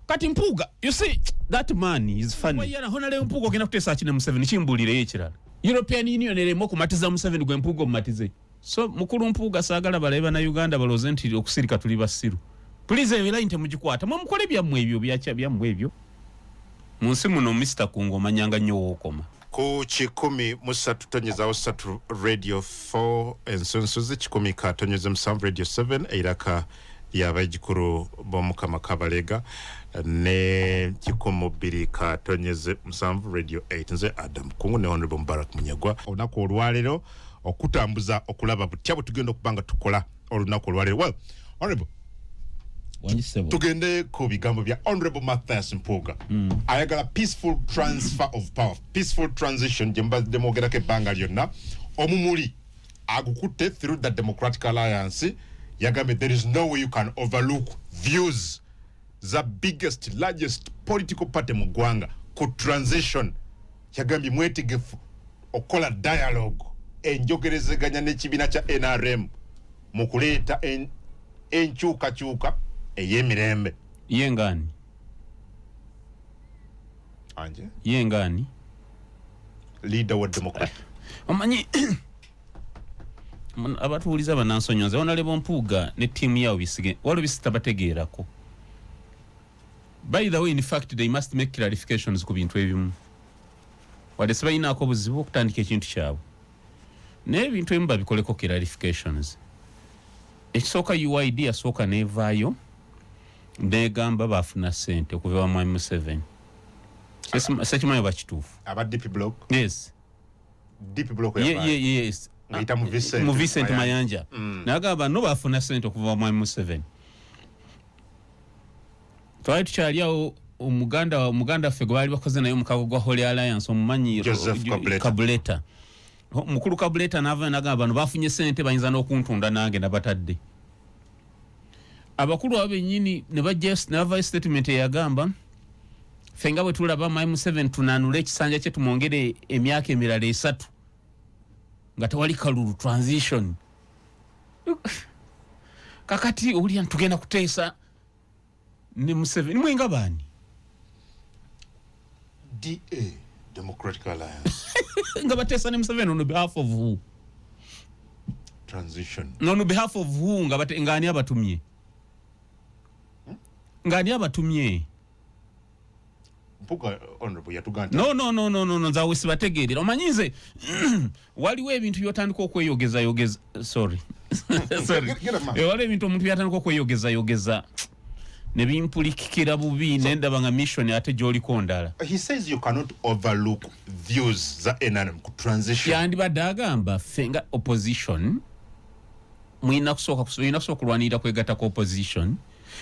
Kati Mpuuga, you see, that man is funny. Honorable Mpuuga, ogenda kuteesa ki ne Museveni? Kimbuulireyo ekirala. European Union ereme okumatiza Museveni, gwe Mpuuga omumatize? So mukulu Mpuuga, saagala balabe Bannayuganda balowooze nti okusirika tuli basiru. Please, eyo line temugikwata. Mwe mukole byammwe ebyo, byakya byammwe ebyo. Mu nsi muno, Mr Kungu, omanyanga nnyo wookoma. Ku 103.3 Radio 4 Ensunsuzi, 100.7 Radio 7 eiraka lyabaijukuru b'Omukama Kabalega, ne 200.7 Radio 8. Nze Adam Kungu ne Honorable Mubarak Munyagwa. Olunaku olwaleero okutambuza okulaba butya bwe tugenda okuba nga tukola olunaku olwaleero. Well, Honorable, tugende ku bigambo bya Honorable Mathias Mpuuga. Ayagala peaceful transfer of power, peaceful transition gye mubadde mwogerako ebbanga lyonna. Omumuli agukutte through the Democratic Alliance. Yagambye there is no way you can overlook views za biggest, largest political party mu ggwanga ku transition. Yagambye mwetegefu okukola dialogue, enjogerezeganya n'ekibiina kya NRM mu kuleeta enkyukakyuka ey'emirembe. Ye ngaani? Anje? Ye ngaani? Leader wa Democrat. Omanyi, abatuwuliza banansonyoza, Honorable Mpuuga ne ttiimu yaabwe bisige waliwo bisitabategeerako. By the way, in fact, they must make clarifications ku bintu ebimu. Wadde sibalinaako buzibu okutandika ekintu kyabwe, naye ebintu ebimu babikoleko clarifications. Ekisooka, UYD yasooka nevaayo negamba bafuna sente okuva wa mwami Museveni. Sekimanyi oba kituufu. Aba DP Block? Yes. DP Block. Yes. Ngayita mu Vincent, mu Vincent Mayanja. Nagamba no bafuna sente okuva wa mwami Museveni. Twali tukyali awo, omuganda waffe gwe baali bakoze naye omukago gwa Holy Alliance, omumanyi? Joseph Kabuleta. Kabuleta, mukulu Kabuleta nava nagamba bano bafunye sente, bayinza n'okuntunda nange nabatadde. Abakulu abo bennyini ne bajja ne bavayo statement eyagamba, ffe nga bwe tulaba mwami Museveni, tunanule ekisanja kye, tumwongere emyaka emirala 3 nga tewali kalulu, transition. Kakati owulira ntugenda kuteesa ne Museveni, mwenga baani? Da, Democratic Alliance. Nga bateesa ne Museveni on behalf of who? Transition. On behalf of who? Nga ng'ani abatumye? Ng'ani abatumye? Mpuuga, Honorable, yatuga nti No, nze awo sibategeerera. Omanyi nze waliwo ebintu byotandika okweyogezayogeza, sorry, sorry. Get a man. Waliwo ebintu omuntu byatandika okweyogezayogeza ne bimpulikikira bubi, nendaba nga mission ate gyoliko ndala. He says you cannot overlook views za NRM ku transition. Yandibadde agamba ffe nga opposition mulina kusooka kulwanirira kwegatta ku opposition,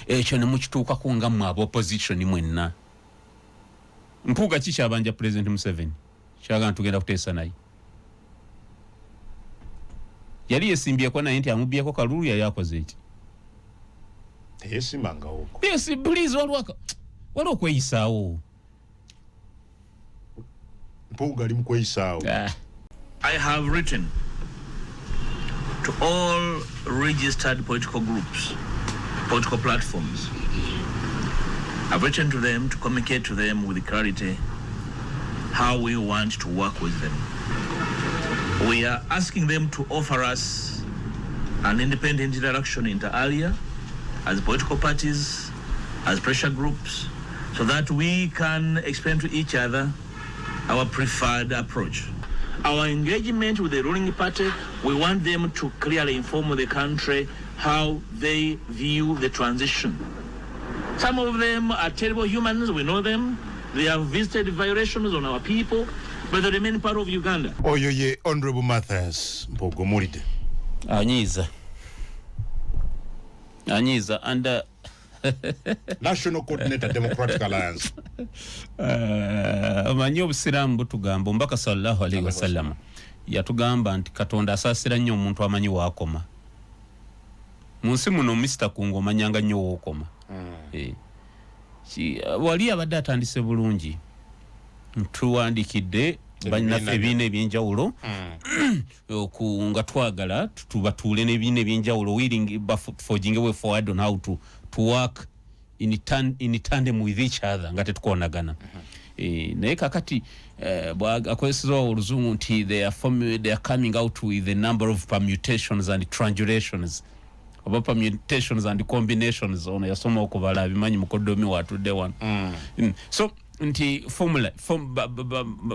ekyo ne mukituukako nga mmwe aba opposition mwenna. Mpuuga ki kyabanja President Museveni kyagamba tugenda kuteesa naye? Yali yesimbyeko naye nti amubyeko kalulu? Yali akoze eki? Teyesimbangawo. Yes, please, waliwo okweyisaawo. Mpuuga ali mu kweyisaawo. Ah. I have written to all registered political groups, political platforms. I've written to them to communicate to them with clarity how we want to work with them. We are asking them to offer us an independent interaction inter alia as political parties, as pressure groups, so that we can explain to each other our preferred approach. Our engagement with the ruling party, we want them to clearly inform the country how they view the transition. Some of them are terrible humans, we know them. They have visited violations on our people, but they remain part of Uganda. Oyo ye Honorable Mathias Mpuuga, omuwulidde. Anyiiza, anyiiza and National Coordinator, Democratic Alliance. Omanyi obusiraamu butugamba, omubaka sallallahu alaihi wasallama yatugamba nti Katonda asaasira nnyo omuntu amanyi waakoma. Mu nsi muno, Mr Kungu, omanyanga nnyo wookoma. Wali abadde atandise bulungi, tuwandikidde bannaffe ebibiina ebyenjawulo nga twagala tubatuule n'ebibiina ebyenjawulo, willing forging way forward on how to work in tandem with each other nga tetukoonagana. Naye kakati akozesezwa oluzungu nti they are coming out with a number of permutations and triangulations oba permutations and combinations. Ono yasoma okubala abimanyi, mukoddomi watudde wano. So nti formula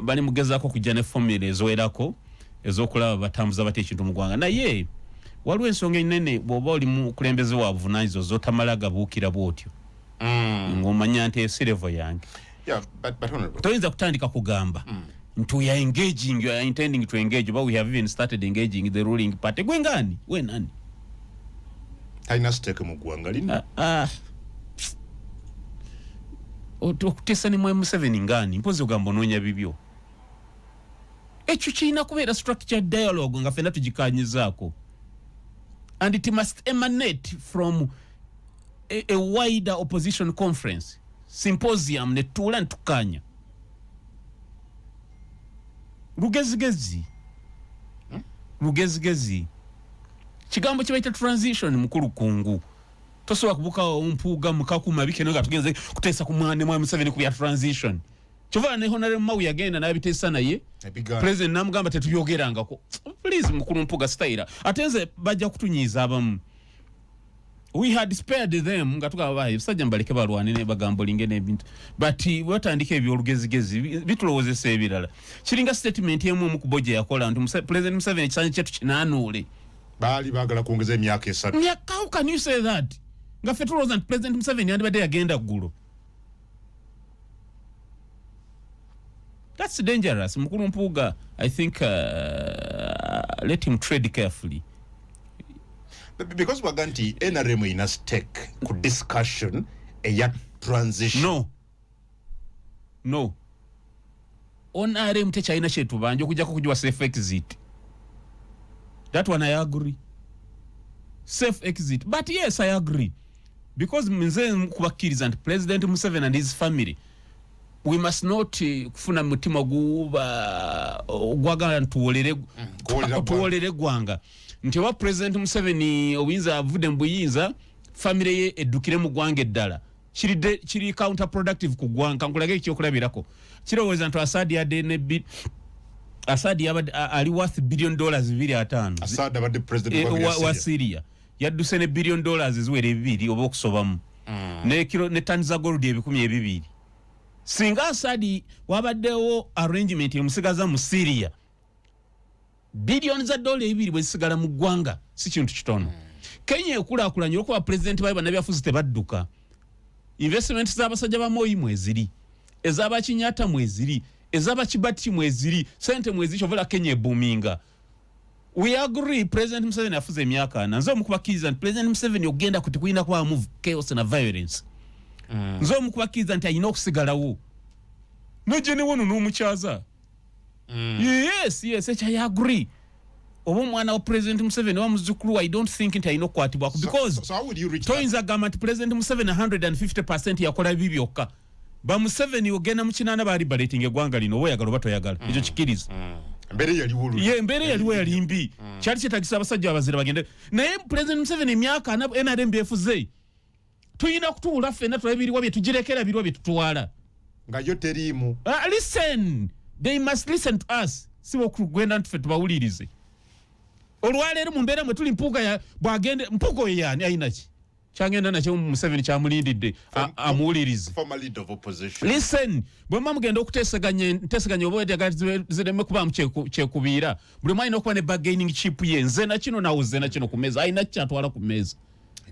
bali mugezaako kujja ne formula eziwerako ez'okulaba batambuza batya ekintu mu ggwanga. Naye waliwo ensonga enene, bw'oba oli mukulembeze wa buvunaanyizibwa zotamala gabuukira bw'otyo ng'omanya nti esi level yange. Yeah, but honorable. Toyinza kutandika kugamba nti we are engaging, you are intending to engage, but we have even started engaging the ruling party. Gwe ngani we nani? Talina stake mu ggwanga lino. Ah, ah. Okuteesa ne mwami Museveni ngani mpozi ogamba onoonya bibyo. Ekyo kirina kubeera structured dialogue nga ffenna tugikanyizaako, and it must emanate from a wider opposition conference, symposium, netuula netukkaanya lugezigezi lugezigezi. Kigambo kye bayita transition, mukulu kungu, tosobola kubuka Mpuuga mukakuma bikeno nga tugenze kuteesa ku mwana mwami Museveni ku bya transition. Kyova ne Honorable Mao yagenda n'abiteesa naye Ebigaana. President namugamba tetubyogerangako. Please, mukulu Mpuuga, style ate nze bajja kutunyiiza abamu. We had spared them nga tugamba bayi ebisajja mbaleke balwane ne bagambolinge n'ebintu, but batandika ebyolugezigezi bitulowoozesa ebirala. Kiringa statement emu omu ku bo gye yakola nti President Museveni ekisanja kyetu kinaanuule. Baali baagala kwongeza emyaka 3. Myaka, how can you say that nga ffe tulowooza nti President Museveni yandibadde yagenda ggulo? That's dangerous, mukulu Mpuuga. I think let him trade carefully. Because waga nti NRM erina stake ku discussion eya transition. No, NRM tekyalina kyetubanja okujjako kugiwa safe exit. That one I agree, safe exit. But yes, I agree, because nze kubakkiriza nti President Museveni and his family, we must not kufuna mutima guba ogwagala ntuwolere Kuwolera ggwanga. Tuwolere eggwanga nti oba President Museveni obuyinza avudde mu buyinza, famire ye eddukire mu ggwanga eddala. Kiri counterproductive ku ggwanga. Nkulage ekyokulabirako. Kirowooza nti Assad yadde ne Assad yabadde ali worth billion dollars 250. Assad abadde president wa wa Syria. Syria yadduse ne billion dollars eziwera 2 oba okusobamu ne kilo ne tani za gold 2000. Singa Assad wabaddewo arrangement emusigaza mu Syria, biliyoni za dola 2 bwe zisigala mu ggwanga si kintu kitono. Kenya ekulaakulanye olwokuba pulezidenti bayo bannabyafuzi tebadduka. Investment z'abasajja ba Moi mweziri, ez'abakinyata mweziri, ez'abakibati mweziri, sente mweziri. Kyovola Kenya ebuminga. We agree, President Museveni afuze emyaka 40. Nze omu kubakkiriza nti President Museveni okugenda kuti kulina kubamu chaos na violence. Nze omu kubakkiriza nti alina okusigalawo nojje ne wano n'omukyaza. Yes, ekyo I agree. Oba omwana wa President Museveni oba muzzukulu, I don't think nti alina okukwatibwako because So how would you reach that? Toyinza kugamba nti President Museveni 150 yakola bibi byokka. Ba Museveni ogenda mu 80 baali baleetinga eggwanga lino, oba oyagala oba toyagala, ekyo kikiriza. Embeera yaliwo oluli. Ye embeera yaliwo yali mbi, kyali kyetagisa abasajja abazira bagende. Naye President Museveni emyaka 40 NRM byefuze, tulina kutuula ffenna tulabe biriwa bye tugirekera, biriwa bye tutwala. Nga yo teriimu. Listen, they must listen to us, si okugenda nti ffe tubawulirize. Olwaleero mu mbeera mwe tuli, Mpuuga bwagende, Mpuuga oyo yaani ayina ki kyagenda nakyo Museveni kyamulindidde amuwulirize? Former leader of opposition. Listen, bwe muba mugenda okuteeseganya enteeseganya oba oyagala zireme kubaamu kyekubiira, buli omu alina okuba ne bargaining chip ye. Nze na kino nawe nze na kino ku mmeeza, alina kyatwala ku mmeeza.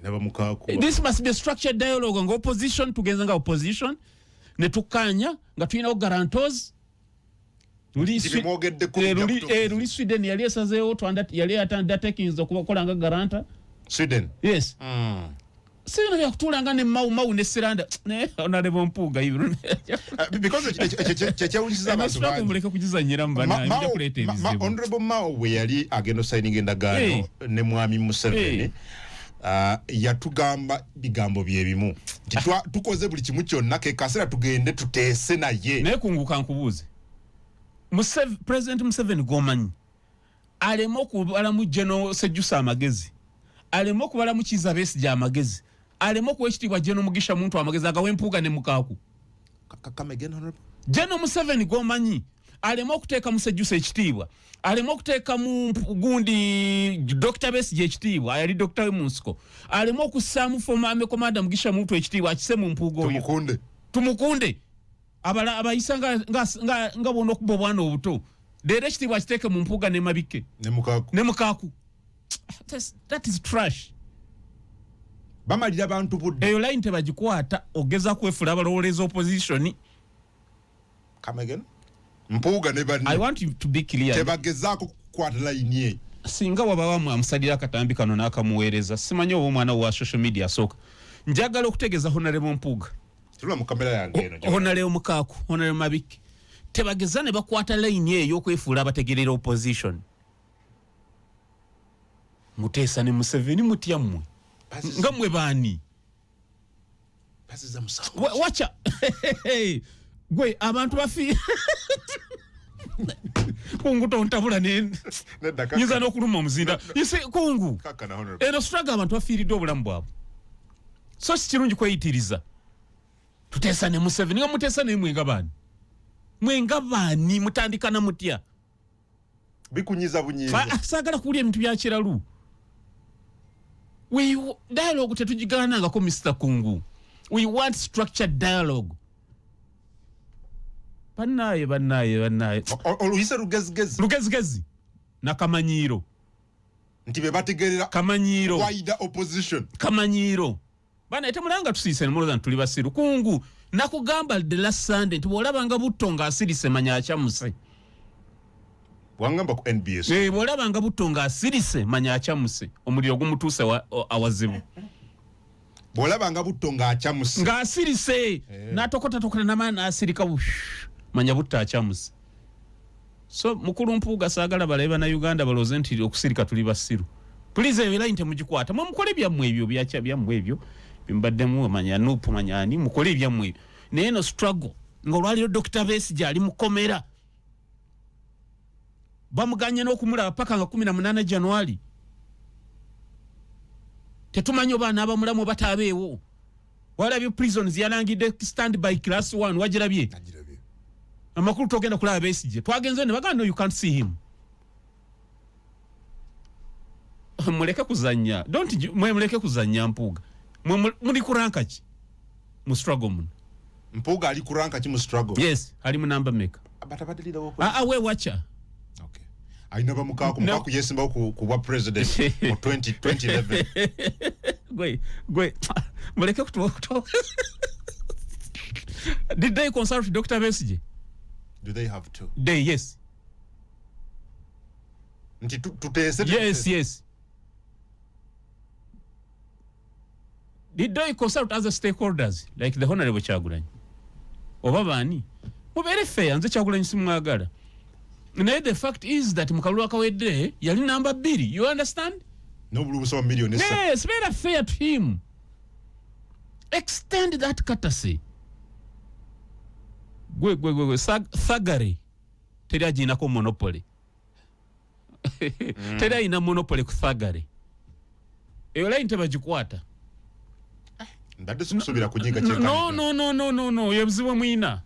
Nabamukaako. This must be a structured dialogue nga opposition, tugenze nga opposition ne tukkaanya nga tulinawo guarantors. Bimwogeddeko bijja kutuukirizibwa. Luli Sweden yali esazeewo yali undertakings okubakola nga guarantor. Sweden. Yes. Si bino byakutuulanga ne Mau Mau ne Siranda naye Honorable Mpuuga. Because ekyo kyekyewunyisiza abantu bangi. Muleke kugizanyiramu bannange, bijja kuleeta ebizibu. Honorable Mao bwe yali agenda osayininga endagaano ne mwami Museveni, yatugamba bigambo bye bimu nti tukoze buli kimu kyonna, ke kaseera tugende tuteese naye. Naye kunguka nkubuuze, President Museveni gomanyi aleme okubalamu General Sejusa amagezi, aleme okubalamu Kiza Besigye amagezi, Aleme okuwa ekitiibwa General Mugisha Muntu amagezi agawa Empuuga ne Mukaaku. General Museveni gwomanyi aleme okuteeka Musejjusa ekitiibwa, aleme okuteeka mu gundi Dr. Besigye ekitiibwa, ayali Dr. we mu nsiko, aleme okussaamu former army commander Mugisha Muntu ekitiibwa, akise mu Mpuuga oyo. Tumukunde. Tumukunde. Abala abayisa nga nga nga, nga bona okuba obwana obuto. Leero ekitiibwa akiteeke mu Mpuuga ne Mabike. Ne Mukaaku. Ne Mukaaku. That is trash. Bamalira bantu budde. Eyo line tebagikwata, ogeza kwefula abalowoleza opposition. Come again? Mpuuga ne banne. I want you to be clear. Tebagezaako kukwata line eyo. Singa wabawa amusalira akatambi kano n'akamuweereza, simanyi oba omwana wa social media asooka. Njagala okutegeeza Honorable Mpuuga. Tula mu kamera yange eno. Honorable Mukaaku, Honorable Mabike. Tebageza ne bakwata line eyo okwefuula abategerera opposition. Muteesa ne Museveni mutya mmwe? Nga mmwe baani? Wacha. Gwe abantu bafi. Kungu tontabula ne. Nyinza n'okuluma omuzinda. You see, kungu. Eno struggle abantu bafiiriddwa obulamu bwabwe. So si kirungi kweyitiriza. Tuteesa ne Museveni, nga muteesa naye mwenga baani? Mwenga baani? Mutandikana mutya? Bikunyiza bunyiza. Saagala kuwulira ebintu bya kiralu. We dialogue tetugigaanangako Mr. Kungu. We want structured dialogue. Bannaye, bannaye, bannaye. Oluyise lugezigezi. Lugezigezi. Na kamanyiiro. Nti be bategeerera Kamanyiiro. wider opposition. Kamanyiiro. Bana temulanga tusiise ne mulowooza nti tuli basiru. Kungu, nakugamba the last Sunday nti bw'olabanga butto ng'asirise manya akyamuse. Wangamba ku NBS. Bw'olabanga butto ng'asirise manya akyamuse. Omuliro gumutuuse awazibu. Bw'olabanga butto ng'akyamuse. Ng'asirise. N'atokotatokota n'amaanyi n'asirika manya butto akyamuse. So mukulu Mpuuga saagala balabe bannayuganda balowooze nti okusirika tuli basiru. Please eyo line temugikwata. Mwe mukole byammwe ebyo byakya byammwe ebyo. Bimbaddemu manya Nup manya ani mukole ebyammwe ebyo. Naye eno struggle ng'olwaliro Dr. Besigye ali mu kkomera. Bamuganye n'okumulaba paka nga 18 January. Tetumanyi oba anaaba mulamu oba taabeewo. Walabye prisons yalangidde stand by class 1 wagirabye? Nagirabye. Amakulu togenda kulaba Besigye. Twagenze ne bagamba no you can't see him. Muleke kuzannya. Don't you, mwe muleke kuzannya Mpuuga. Mwe muli ku rank ki? Mu struggle muno. Mpuuga ali ku rank ki mu struggle? Yes, ali mu number maker. But abadde leader wa opposition. We wacha. Okay. Alina bamukaako, No. Mukaako yesimbawo ku bwa president mu 2011. Gwe, gwe, muleke kutuwa. Did they consult Dr. Besigye? Do they have to? They, yes. Nti tuteese, Yes, tuteese. yes. Did they consult other stakeholders like the Honorable Kyagulanyi? Oba baani? Mubeere fair, nze Kyagulanyi simwagala. Naye the fact is that mu kalulu akawedde yali namba 2, you understand? N'obululu busaba million esa. Yes, beera fair to him. Extend that courtesy. Gwe, gwe, gwe, gwe, thuggery teri agirinako monopoly. Teri alina monopoly ku thuggery. Eyo line tebagikwata. Mbadde sikusuubira kunyiga No, kyenkanidde. no, no, no, no, no, ebizibu mwina.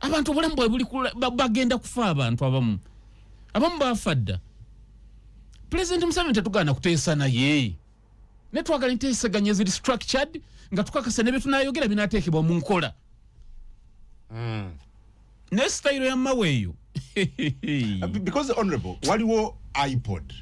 Abantu obulamu bwabwe buli bagenda kufa abantu abamu. Abamu baafa dda. President Museveni tetugaana kuteesa naye. Ne twagala enteeseganya eziri structured nga tukakasa ne bye tunaayogera binaateekebwa mu nkola. Ne style ya Mao eyo. Because honorable, waliwo iPod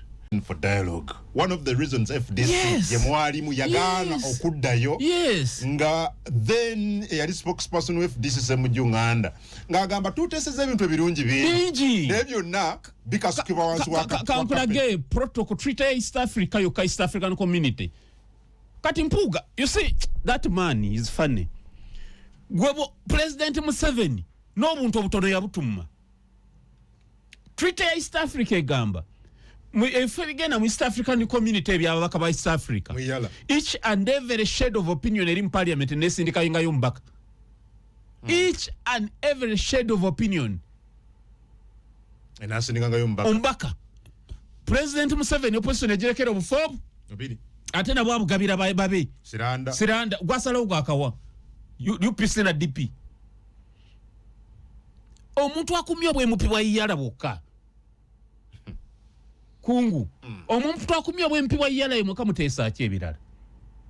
for dialogue. One of the reasons FDC Yes. ye mwalimu yagaana Yes. okuddayo. Yes. Nga then eyali spokesperson wa FDC Ssemujju Nganda ng'agamba tuteesezza ebintu ebirungi bingi. Bingi. Naye byonna bikasukibwa wansi wa Kankulage protocol treaty ya East Africa yokka, East African Community. Kati Mpuuga, you see that man is funny. Gwe President Museveni n'obuntu obutono yabutumma. Treaty ya East Africa egamba efe bigenda mu East African Community ebyababaka ba East Africa. Mwiyala. Each and every shade of opinion eri mu parliament nesindikayo omubaka. Each and every shade of opinion. Enasindingangayo omubaka. Omubaka. President Museveni opposition yagirekera obufo Bubiri. Ate nabwo abugabira babe. Siranda. Siranda gwasalawo gwakawa UPC na DP. Omuntu akumye obwemupi bwa iyala bwokka kungu. Omuntu akumye obwempi bwa iyala ye mweka muteesa ki ebirala?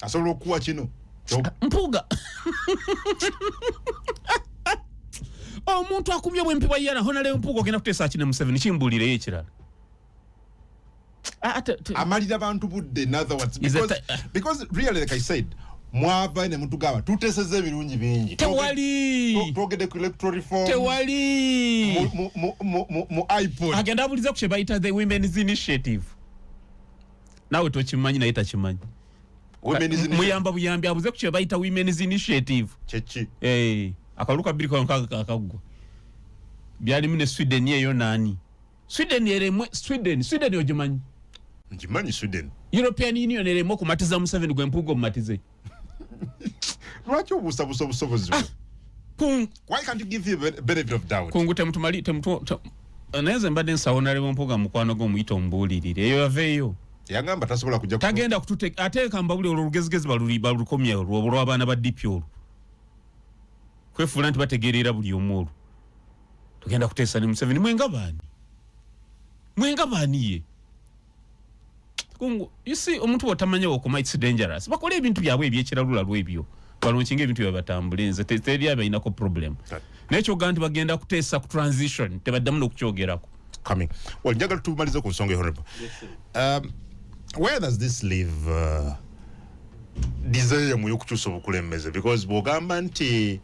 Asobola okuwa kino Mpuuga. Omuntu akumye obwempi bwa iyala, Honorable Mpuuga, ogenda kuteesa ki ne Museveni? Kimbuulireyo ekirala. Amalira bantu budde, in other words, because really, like I said, mwava ne mutugaba tuteseza ebirungi bingi. Tewali. Twogedde ku electoral reform. Tewali. Mu iPod. Agenda abuliza ku kye bayita the Women's Initiative. Naawe tokimanyi, naye takimanyi. Women's Initiative. Muyamba buyambi abuze ku kye bayita Women's Initiative. Kyeki? Eh, akalulu ka 2006 akaggwa byalimu ne Sweden eyo. Naani Sweden eremwe? Sweden ogimanyi? Nkimanyi Sweden. European Union eremwe okumatiza Museveni, gwe Mpuuga omumatize. Lwaki obuusabuusa obusobozi bwe? Kungu. Why can't you give him a benefit of doubt? Kungu, temutumali temutu naye nze mbadde nsawo nalebo Mpuuga, mukwano gwo omuyita omubuulirire eyo yaveeyo. Yagamba tasobola kujja. Tagenda kutute ate kambabuli olwo olugezigezi balukomye olwo olw'abaana ba DP, olwo kwefuula nti bategeerera buli omu. Olwo tugenda kuteesa ne Museveni, mwenga baani? Mwenga baani ye? Kungu, you see, omuntu bw'otamanya wokoma, it's dangerous. Bakole ebintu byabwe ebyekiralulalu ebyo, balaunchinga ebintu byabwe batambule. Nze teri abalinako problem. Naye kyogaa nti bagenda kuteesa ku transition, tebaddamu n'okukyogerako. Coming well, njagala tumalize ku nsonga, honorable. Where does this leave desire yammwe y'okukyusa obukulembeze? Because bw'ogamba nti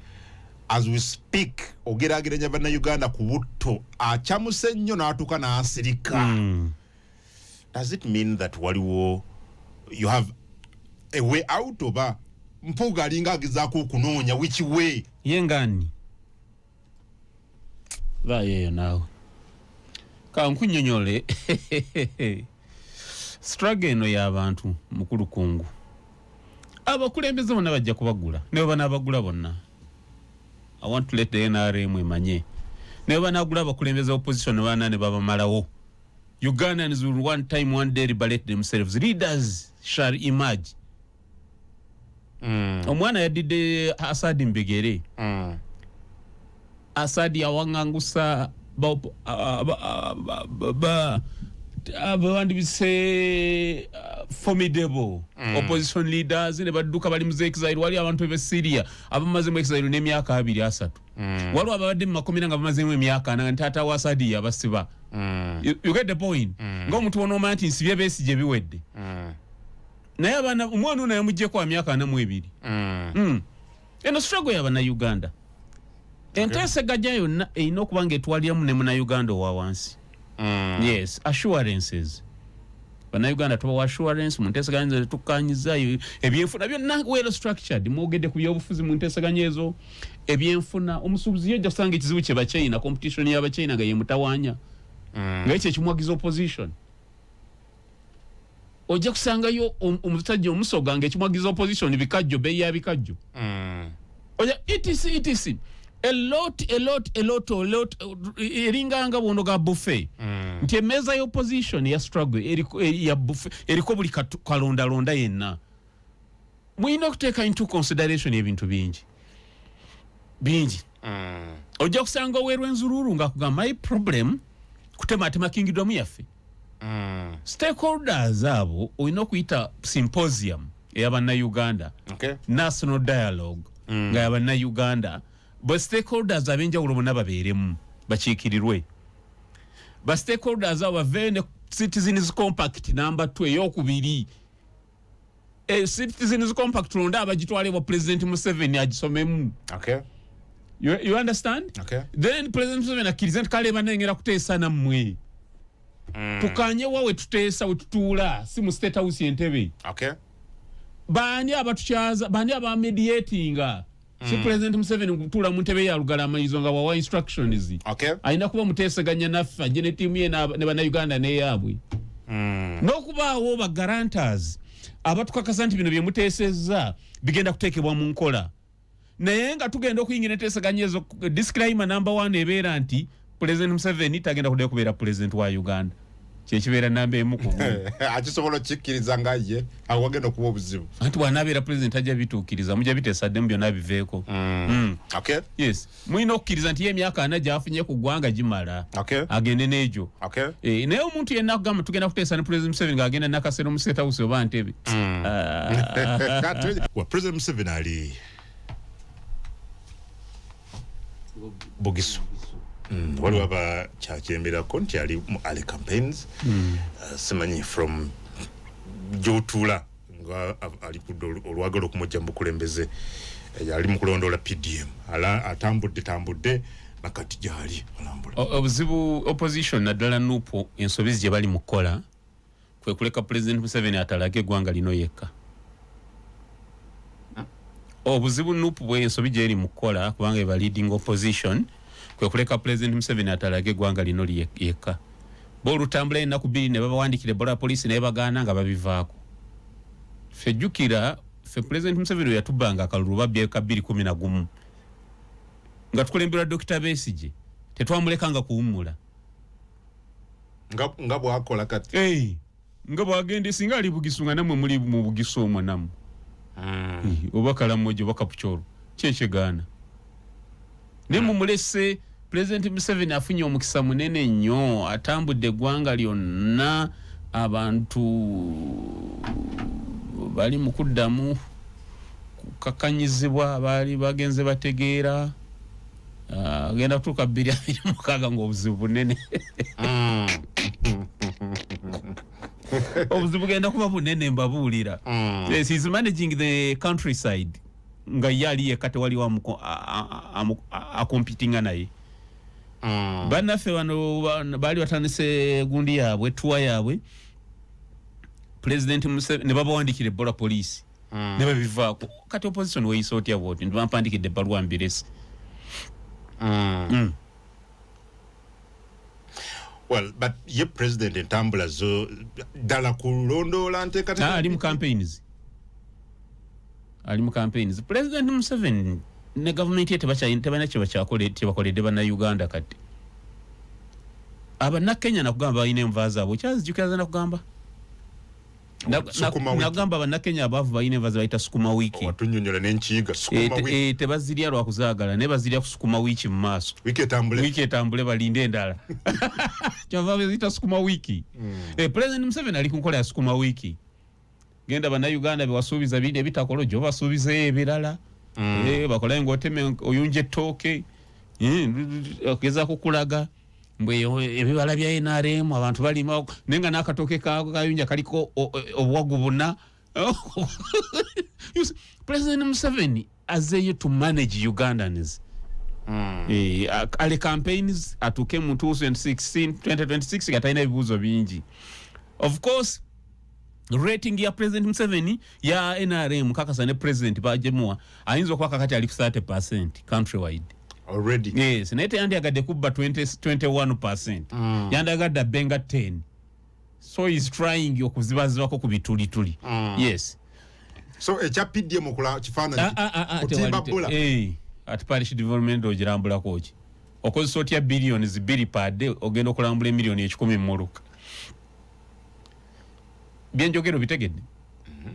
as we speak ogeraageranya Bannayuganda ku butto acamuse nnyo n'atuuka n'asirika, does it mean that waliwo, you have a way out, oba Mpuuga alinga agezaako okunoonya which way? Ye ngani vaayo eyo naawe kankunyonyole. Struggle eno y'abantu, mukulu Kungu. Abakulembeze bonna bajja kubagula, ne bwe banaabagula bonna, I want to let the NRM emanye, ne bwe banaagula abakulembeze opposition bana ne babamalawo, Ugandans will one time, one day liberate themselves. Leaders shall emerge. Omwana yaddidde Asadi mbigere. Asadi yawaŋŋangusa abawandibise formidable opposition leaders ne badduka bali mu exile. Wali abantu b'e Syria abamaze mu exile n'emyaka 2, 3. Waliwo ababadde mu makomera nga bamazemu emyaka 40 nti taata wa Asadi yabasiba. You get the point? Ng'omuntu wonoomanya nti nsibye Besigye, biwedde. Naye abaana, omwana ono yamugyeko wa myaka 42. Eno struggle y'Abannayuganda. Enteeseganya yonna erina okuba nga etwaliramu ne Munnayuganda owa wansi. Yes, assurances. Bannayuganda tubawa assurance mu nteeseganya ezo tetukkanyiza ebyenfuna byonna well structured. Mwogedde ku byobufuzi mu nteeseganya ezo, ebyenfuna. Omusuubuzi yojja kusanga ekizibu kye Bachina, competition y'Abachina nga yemutawaanya, nga ekyo ekimwagiza opposition. Ojja kusangayo omusajja Omusoga nga ekimwagiza opposition bikajjo, beeyi ya bikajjo. Oja etc etc, a lot, a lot, a lot, a lot. Eringanga bwonoga buffet nti emmeeza y'opposition ya struggle eriko, ya buffet eriko buli kalondalonda yenna. Mulina okuteeka into consideration ebintu bingi bingi. Ojja kusanga owerwenzululu ngaakugamba, "My problem kutematema kingdom yaffe." Stakeholders abo olina okuyita symposium ey'Abannayuganda, national dialogue nga y'Abannayuganda, bwe stakeholders ab'enjawulo bonna babeeremu, bakiikirirwe. Ba stakeholders abo baveeyo ne citizens compact number 2, eyokubiri. Citizens compact londa abagitwale bwa President Museveni agisomemu. You understand? Okay. Then President Museveni akkirize nti kale banengera kuteesa nammwe, tukanye wa we tuteesa, we tutuula, si mu State House Entebe. Baani abatukyaza? Baani abamediatinga? Si President Museveni kutuula mu ntebe ya Lugalamalizo nga wawa instructions. Alina kuba muteeseganya naffe, ajje ne ttiimu ye ne Bannayuganda n'eyaabwe, n'okubaawo ba guarantors abatukakasa nti bino bye muteesezza bigenda kuteekebwa mu nkola. Naye nga tugenda okuyingira enteeseganya ezo, disclaimer number one ebeera nti President Museveni tagenda kuddayo kubeera president wa Uganda. Kyekibeera namba emu ku Akisobola okikkiriza nga ye awo wagenda okuba obuzibu. Anti bw'anaabeera president ajja bituukiriza, mujja biteesaddemu byonna biveeko. Okay. Yes, mulina okukkiriza nti ye emyaka 40 gy'afunye ku ggwanga gimala. Agende n'egyo. Eh, naye omuntu yenna akugamba tugenda kuteesa ne President Museveni ng'agenda Nakasero mu State House oba Ntebe. Ah. Wa President Museveni ali Bugisu. Waliwo abakyakyemberako nti ali mu early campaigns. Simanyi from gy'otuula nga ali kudda olwagala okumujja mu bukulembeze. Ali mu kulondoola PDM. Ala atambudde tambudde nakati gyali alambula. Obuzibu opposition naddala NUP ensobi gye bali mu kukola kwe kuleka President Museveni atalage eggwanga lino yekka. Obuzibu NUP bwe ensobi gyeri mu kukola kubanga eba leading opposition kwe kuleka President Museveni atalage eggwanga lino yekka. Bo olutambula ennaku 2 ne babawandikira ebbola poliisi naye bagaana nga babivaako. Ffe jjukira ffe President Museveni we yatubbanga akalulu babbye ka 2011 nga tukulemberwa Dr. Besigye, tetwamulekanga kuwummula. Nga bw'akola kati. Hey, nga bw'agenda singa ali Bugisu nga nammwe muli mu Bugisu omwo nammwe. Oba Kalamoja oba Kapchorwa kyekyegaana. Naye mumulese President Museveni afunye omukisa munene nnyo, atambudde eggwanga lyonna, abantu bali mu kuddamu kukakanyizibwa, baali bagenze bategeera. Agenda kutuuka 2026 ng'obuzibu bunene. Obuzibu bugenda kuba bunene mbabuulira. Yes, he's managing the countryside nga ye ali yekka, tewaliwo akompitinga naye. Bannaffe bano baali batandise gundi yaabwe, tour yaabwe, President Museveni ne babawandikira ebbola poliisi ne babivaako. Kati opposition weeyisa otya bwoti nti bampandikidde ebbaluwa mbirese? Well, but ye president entambula zo ddala kulondoola nteekateeka. Ali mu campaigns, ali mu campaigns. President Museveni ne gavumenti ye tebalina kyebakoledde bannayuganda. Kati Abannakenya nakugamba balina enva zaabwe, okyazijjukira nakugamba Sukuma wiki. Nagamba Bannakenya abaavu balina enva ze bayita sukuma wiki. Watunyonyola n'enkiiga sukuma wiki. Tebazirya lwakuzaagala naye bazirya kusukuma wiiki mu maaso. Wiki etambule. Wiiki etambule balinde endala, kyava baziyita sukuma wiki. President Museveni ali ku nkola ya sukuma wiki. Genda Bannayuganda bewasuubiza biri ebitakola, ojja obasuubizeyo ebirala. Bakolayo ng'oteme oyunja ettooke. Ogezaako kulaga mbwe ebibala bya NRM abantu balima naye nga n'akatooke kayunja kaliko obuwagu buna. You see, President Museveni azeeyo to manage Ugandans. Ale campaigns atuuke mu 2016 2026 nga talina ebibuuzo bingi. Of course rating ya President Museveni ya NRM kakasa ne president bajemuwa ayinza okuba kakati ali ku 30% countrywide. Already. Yes, naye teyandyagadde kubba 20, 21%. Yandagadde abbenga 10, so is trying okuzibazibako ku bitulituli. Yes. So ekya PDM okula kifaananyi Ah, kutimba bbula. Ati parish development ogirambulako ki? Okozesa otya billions 2 per day ogenda okulambula emiliyoni 100 mumuluka? Byenjogero bitegedde?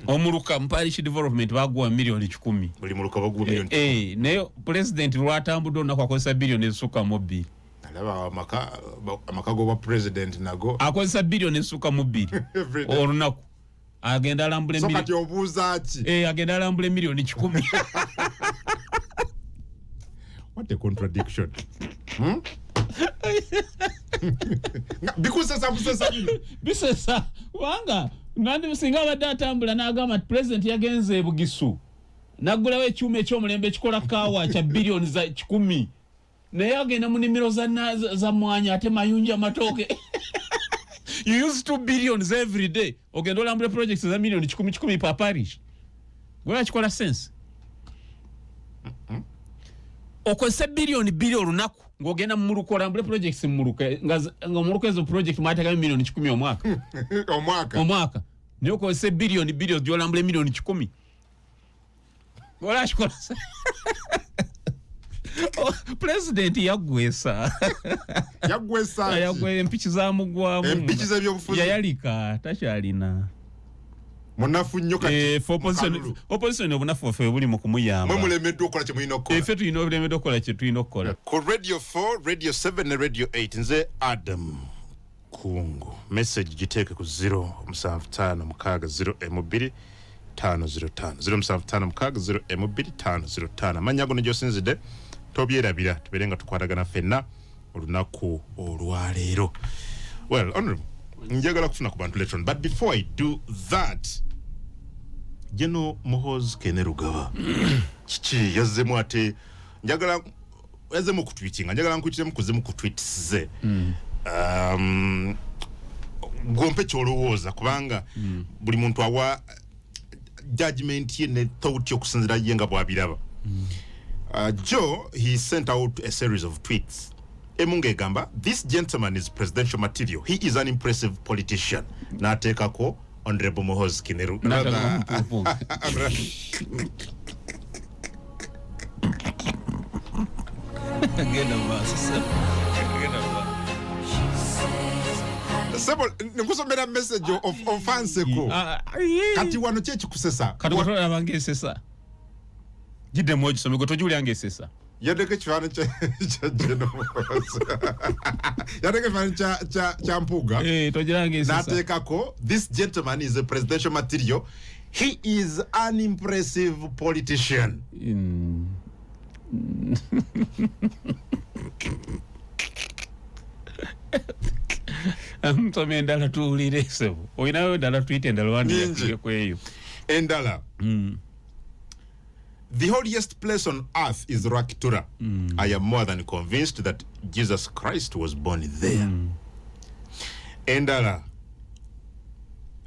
Omuluka mu parish development baguwa miliyoni 100. Buli muluka baguwa miliyoni. Naye president lwatambudde olunaku akozesa biliyoni ezisukka mu bbiri. Alaba amaka g'obwa president nago. Akozesa biliyoni ezisukka mu bbiri Every day. olunaku agenda alambula. So kati obuuza ki? Agenda alambula emiliyoni 100. What a contradiction, Bikusesa busesa bino. Bisesa kubanga nandi singa abadde atambula n'agamba nti president yagenze e Bugisu naggulawo ekyuma ekyomulembe ekikola kaawa kya biliyoni za 100, naye agenda mu nimiro za mwanya ate mayunja matooke. You use 2 billions every day ogenda olambula projects za miliyoni kikumi kikumi per parish. Gwera kikola sense okozesa biliyoni 2 olunaku ng'ogenda mu muluka olambule projects mu muluka nga omuluka ezo project mwatekamu miliyoni 100 omwaka. Omwaka. Omwaka, naye okozesa biliyoni 2 gyolambula emiliyoni 100. Olakikola. Pulezidenti yaggwesa. Yaggwesa. Yaggwe empiki zamugwamu. Empiki z'ebyobufuzi. Yayalika, takyalina. Munafu nnyo kati. Eh, for opposition, opposition obunafu bwaffe buli mu kumuyamba. Mwe mulemeddwa okukola kye mulina okukola. Ffe tulina obulemeddwa okukola kye tulina okukola. Ku Radio 4, Radio 7 ne Radio 8, nze Adam Kungu. Message giteeke ku 0 7 5 6 0 m 2 5 0 5 0 7 5 6 0 m 2 5 0 5. Amannya ago ne gy'osinzidde tobyerabira, tubeere nga tukwatagana ffenna olunaku olwaleero. Well, honorable, njagala kufuna ku bantu later on, but before I do that, General Muhoozi Kainerugaba kiki yazzemu ate njagala yazzemu okutweetinga, njagala nkuyitiremu kuzimu ku tweets ze. Gwompe kyolowooza kubanga buli muntu awa judgment ye ne thought okusinziira ye nga bw'abiraba. Joe, he sent out a series of tweets. Emu ng'egamba, this gentleman is presidential material. He is an impressive politician. N'ateekako Honorable Muhoozi Kainerugaba. Genda mu maaso, genda mu maaso. Sebo, nkusomera message ofanseko. Kati wano ki ekikusesa? Kati watolaba ng'esesa. Giddemu ogisome, gwe togiwulira ng'esesa. Yaddeko ekifaananyi kya General Muhoozi. Yaddeko ekifaananyi kya Mpuuga. Togira ng'esesa. N'ateekako, this gentleman is a presidential material. He is an impressive politician. Nsoma endala tuwulire, sebo. Olinayo endala, tuyite endala Nyingi. wandiyakweyo. Endala. The holiest place on earth is Rwakitura. I am more than convinced that Jesus Christ was born there. Endala.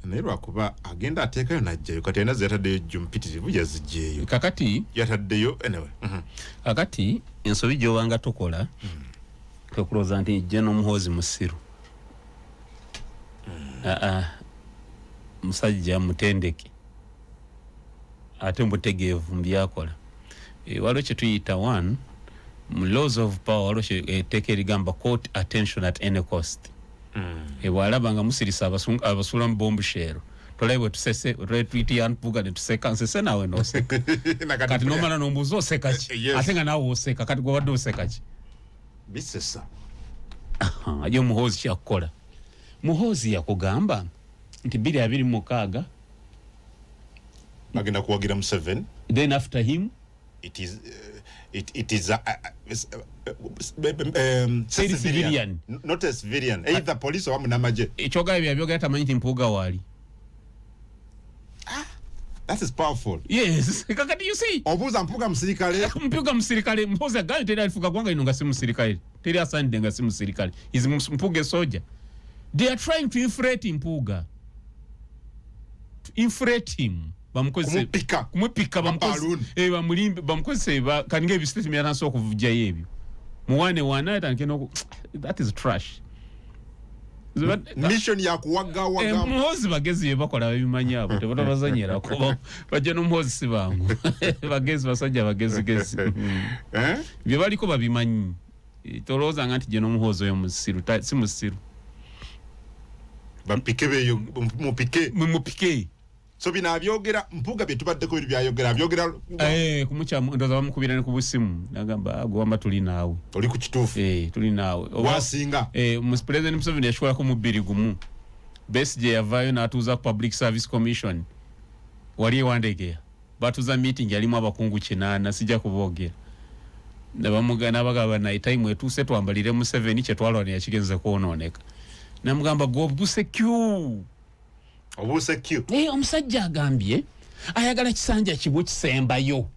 Naye lwakuba agenda ateekayo n'ajjayo, kati alina ze yataddeyo jjo mpitirivu yaziggyeeyo. Kakati yataddeyo anyway. Kakati ensobi gy'obanga tokola kwe kulowooza nti General Muhoozi musiru. Aa, musajja mutendeke ate mutegeevu mu byakola. Waliwo kye tuyita one mu laws of power, waliwo etteeka erigamba court attention at any cost. Bw'alaba nga musirisa abasula mu bombshell, tolabe bwe tusese, tolabe twiti Mpuuga ne tuseka, nsese naawe n'oseka. Kati nomala nombuuza oseka ki? Yes. Ate nga naawe oseka, kati gwebadde oseka ki? Bisesa. Yo Muhoozi kyakukola, Muhoozi yakugamba nti 2026 bagenda kuwagira Museveni. Then after him It is Teri civilian. Not a civilian, either police oba munamagye. Ekyogala byabyogera tamanyi nti Mpuuga waali. That is powerful. Yes, kakati you see, obuuza Mpuuga musirikale. Mpuuga musirikale. Muhoozi agambye teri alifuga gwanga lino nga si musirikale, teri asaanidde nga si musirikale. Is Mpuuga soldier? They are trying to inflate Mpuuga, to inflate him, bamukozese Kumupika. Kumupika, bamukozese Baballoon. Bamulimbe, bamukozese kaninga ebisitatement yatandise okuvujjayo ebyo muwane wana atandike noku, that is trash. Mission yakuwagawaga. Muhoozi bagezi bye bakola babimanyi, abo tebatabazanyirako, bajja n'Omuhoozi si bangu, bagezi, basajja bagezigezi. Eh? Bye baliko babimanyi. Tolowoozanga nti gye n'Omuhoozi oyo musiru, si musiru. Bapike beyo mupike. Mumupike. So bino abyogera Mpuuga bye tubaddeko biri byayogera abyogera. Kumukya ndowooza bamukubira ne ku busimu nagamba, "Ah, gwe wamba tuli naawe." Oli ku kituufu. Tuli naawe. Wasinga. President Museveni yakikolako mu 2001. Besigye yavaayo n'atuuza ku Public Service Commission wali ewandegeya, batuuza meeting yalimu abakungu 8, sijja kuboogera. Nabagamba naye time etuuse twambalire Museveni kyetwalwana yakigenze kwonooneka. Namugamba gwe obuse q Obuuse q. Omusajja agambye ayagala kisanja kimu kisembayo,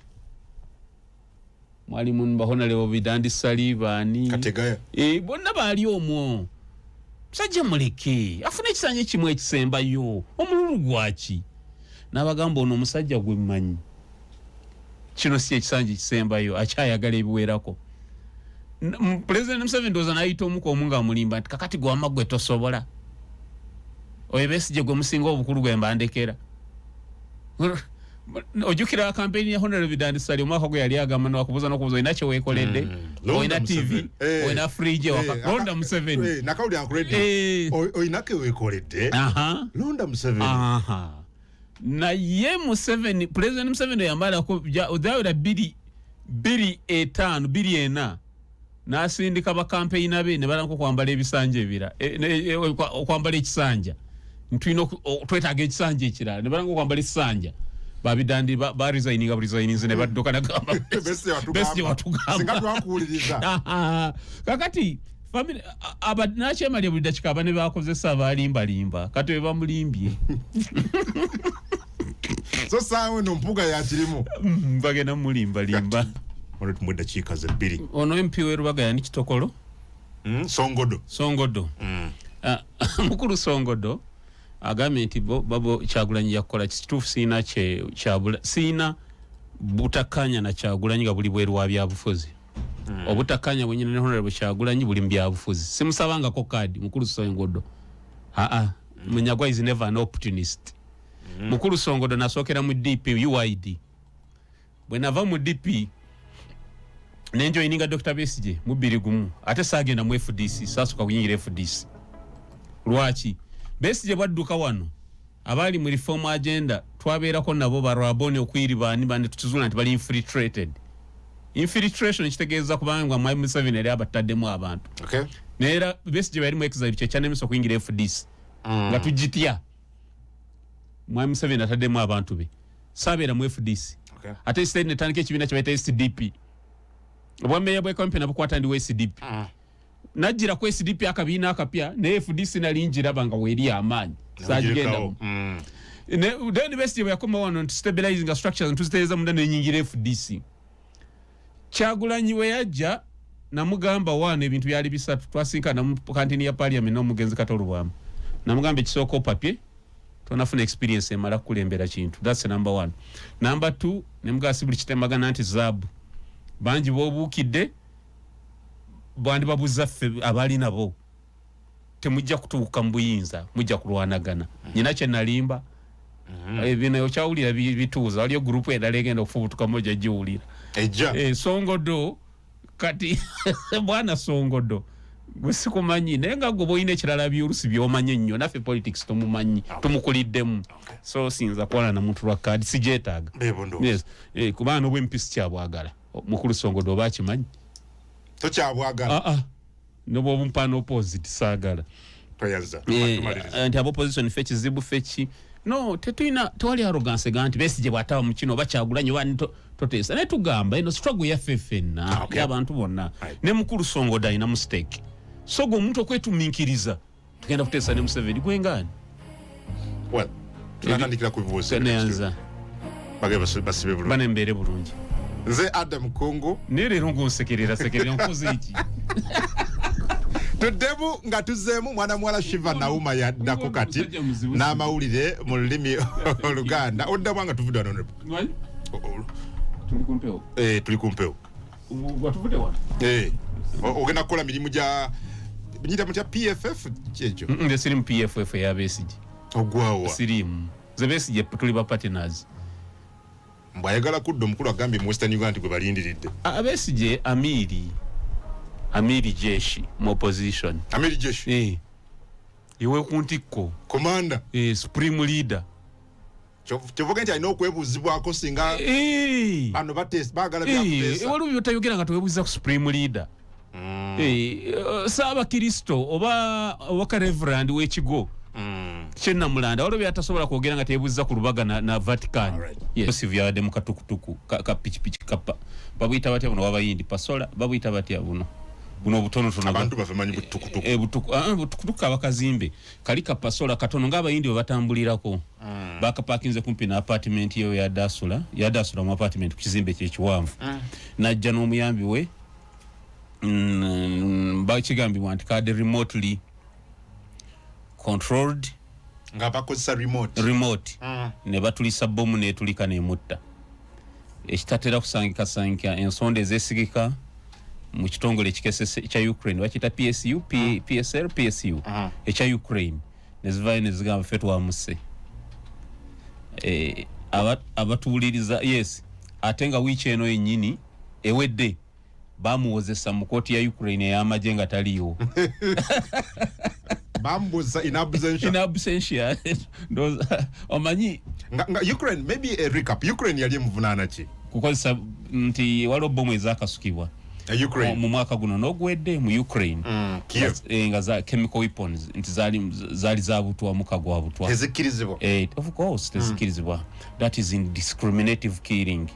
mwalimu ba Honorable Bidandi Ssali baani. Kategaya. Bonna baali omwo. Musajja muleke afune ekisanja kimu ekisembayo, omululu gwaki? N'abagamba ono omusajja gwe mmanyi, kino si ekisanja ekisembayo, akyayagala ebiwerako. President Museveni ndowooza n'ayita omuka omu ng'amulimba nti kakati gwe wamma gwe tosobola, oyo Besigye gwe musinga obukulu gwe mbandekera. Ojjukira kampeyini ya Honorable Bidandi Ssali, omwaka gwe yali agamba nakubuuza nokubuuza, olina kyeweekoledde? Olina TV? Olina fridge? Waka londa Museveni. Nakawulira ku radio. Olina keweekoledde? Londa Museveni. Aha. Naye Museveni, President Museveni yamalako zawera 2 2 5 2 4, n'asindika bakampeyina be ne balanko okwambala ebisanja ebira, okwambala ekisanja, ntulina twetaaga ekisanja ekirala, ne balanga okwambala ekisanja. Babidandi baresigninga buresigninze ne badduka, nagamba Besigye watugamba. Besigye watugamba. Singa twakuwuliriza. Aha. Kakati family aba nakyemalya buli dakika aba ne bakozesa abalimbalimba, kati we bamulimbye. So saawa eno Mpuga yakirimu. Bagenda mulimbalimba. Ono tumuwe eddakiika ze 2. Ono MP w'erubaga yani Kitokolo. Songodo. Songodo. Ah, mukulu Songodo agambye nti babo Kyagulanyi yakola kituufu. Siina kyabula, siina butakkaanya na Kyagulanyi nga buli bweru wa byabufuzi. Obutakkaanya bwenyina ne Honorable Kyagulanyi buli mu byabufuzi. Simusabangako kaadi mukulu Songodo. Aa, Munyagwa is never an opportunist. Mukulu Songodo, nasookera mu DP UYD. Bwe nava mu DP nenjoyininga Dr Besigye mu 21, ate saagenda mu FDC, saasooka kuyingira FDC. Lwaki? Besigye bwadduka wano, abaali mu reform agenda twabeerako nabo, barwaboni okwiri baani bani, tukizuula nti bali infiltrated. Infiltration kitegeeza kubanga mwami Museveni yali abataddemu abantu. Naye era Besigye bwe yali mu exile, kyekyanemesa okuyingira FDC, nga tugitya mwami Museveni ataddemu abantu be. Saabeera mu FDC. Ate instead netandika ekibiina kyebayita SDP. Obwameeya bwekampe nabukwata ndi wa SDP. Najjira ku SDP akabiina akapya, naye FDC nali njiraba nga weeri amaanyi, sagigendamu. Then Besigye bwe yakoma wano nti stabilizing structures, ntuzitereeza munda, nenyingira FDC. Kyagulanyi we yajja namugamba wano ebintu byali bisatu. Twasinkana mu kantini ya parliament n'omugenzi Kato Lubwama. Namugamba, ekisooka, opapye, tonafuna experience emala kukulembera kintu. That's number one. Number two, nemugamba si buli kitemagana nti zaabu. Bangi bobuukidde bwandibabuza ffe abali nabo, temujja kutuuka mu buyinza, mujja kulwanagana. Nyina kyenalimba. Bino okyawulira bituuza, waliyo gurupu endala egenda okufubutukamu, ojja giwulira. Ejja. Songodo kati bwana Songodo, gwe sikumanyi, naye nga gwe boolina ekirala byolusi byomanyi ennyo, naffe politics tomumanyi, tumukuliddemu. So siyinza kuwala na muntu lwa kaadi, sigyetaaga. Bebo ndowooza. Yes. Kubanga n'obwempisi kyabwagala mukulu Songodo oba akimanyi. Tokyabwagala. Ah, ah. Nobwobumpa opposite saagala. Toyaza. Tumaliriza. Nti abopposition ffe kizibu, ffe ki, no tetulina, tewali arrogance ga nti Besigye bw'ataba mu kino oba Kyagulanyi oba toteesa, naye tugamba eno struggle yaffe ffenna, y'abantu bonna. Ne mukulu Songodo alina mistake. So gwe omuntu okwetuminkiriza tugenda kuteesa ne Museveni, gwengaani? Well, tunatandikira ku bibuuzo. Neyanza. Bage basibe bulungi. Bana embeere bulungi. Nze Adam Kungu. Naye leero ngonsekerera sekerera, nkoze eki? Tuddemu nga tuzzeemu mwana muwala Shiva Nauma yaddako kati Omusajja muzibu. n'amawulire mu lulimi Oluganda. Oddamu nga tuvudde wano, Honorable. Tuli kumpewo. Tuli ku mpewo. Watuvudde wano. Ogenda kukola mirimu gya nyita mutya, PFF kyekyo? Nze siri mu PFF eya Besigye. Ogwawa? Siriimu nze. Besigye tuli ba partners. Mbwayagala kudda, omukulu agambye mu Western Uganda nti gwe balindiridde. Abesigye amiri jeshi mu opposition. Amiri jeshi. Iwe ku ntikko. Komanda. Supreme leader. Kyovuga nti alina okwebuuzibwako singa bano baagala byakuteesa. Waliwo byotayogera nga tewebuuza ku supreme leader. Saabakristo oba ka reverend w'ekigo kyenamulanda, waliwo byatasobola kwogera nga teyebuuza ku Lubaga na Vatican. Yes. Yabadde mu katukutuku ka pikipiki kapa, babuyita batya buno wabayindi, pasola babuyita batya buno obutonotono? Abantu baffe manyi butukutuku. Butukutuku abakazimbe kali kapasola katono ng'abayindi bwe batambulirako. Bakapakinze kumpi na apartment yewe yadasula, yadasula mu apartment ku kizimbe kyekiwanvu. Najja n'omuyambi we. Bakigambibwa nti kade remotely controlled. Nga bakozesa remote. Remote. Ne batulisa bomu netulika nemutta, ekitatera kusangika sangika. Ensonda ezesigika mu kitongole ekikesese ekya Ukraine, bakiyita PSU, PSL, PSU ekya Ukraine, nezivayo nezigamba ffe twamuse. Abatuwuliriza, yes, ate nga wiiki eno yennyini ewedde bamuwozesa mu kooti ya Ukraine ey'amagye nga taliiwo. Bamubuuza in absentia. In absentia. Ndowooza omanyi. Nga Ukraine, maybe a recap, Ukraine yali emuvunaana ki? Kukozesa nti waliwo bomu ezakasukibwa Ukraine. Mu mwaka guno n'oguwedde mu Ukraine. Kiev. Nga za chemical weapons, nti zaali za butwa, muka gwa butwa. Tezikkirizibwa. Of course tezikkirizibwa. That is indiscriminative killing.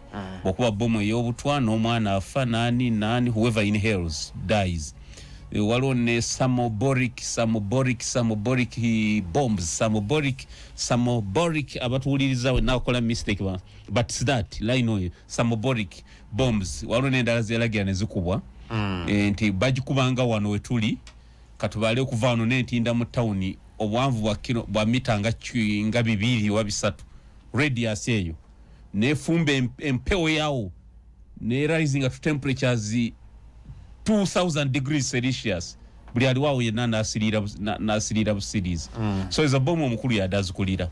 Bw'okuba bomu ey'obutwa n'omwana afa, nani nani, whoever inhales dies. Waliwo ne thermobaric bombs, thermobaric. Abatuwuliriza nakola mistake, but that line oyo, thermobaric bombs, waliwo n'endala zeyalagira ne zikubwa. Nti bagikubanga wano wetuli, katubale okuva wano n'entinda mu tawuni obuwanvu bwa kilo bwa mita nga 2 oba 3, radius eyo nefumba empewo yawo ne rising to temperatures 2000 degrees Celsius, buli aliwawo yenna nasiriira busiriizi. So ezo bomu omukulu yadde azikulira.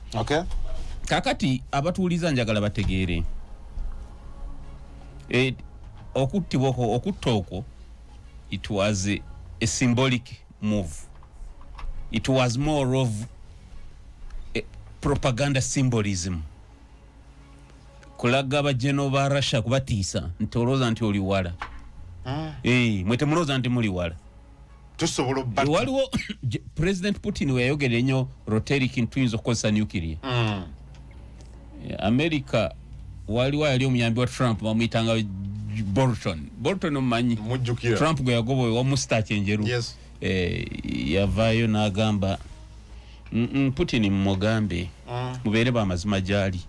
Kakati abatuuliza njagala bategeere, okuttibwa okwo, okutta okwo, it was a symbolic move. It was more of a propaganda symbolism, kulaga abajeno ba Russia, kubatiisa nti olowooza nti oli wala. Mwe temulowooza nti muli wala. Tusobola obba. Waliwo President Putin we yayogera ennyo rhetoric nti tuyinza okukozesa nuclear. America, waliwo yali omuyambi wa Trump bamuyitanga Bolton. Bolton omumanyi? Mujjukira. Trump gwe yagoba wa moustache enjeru. Yes. Yavaayo n'agamba, Putin mumugambe mubeere bamazima gyali,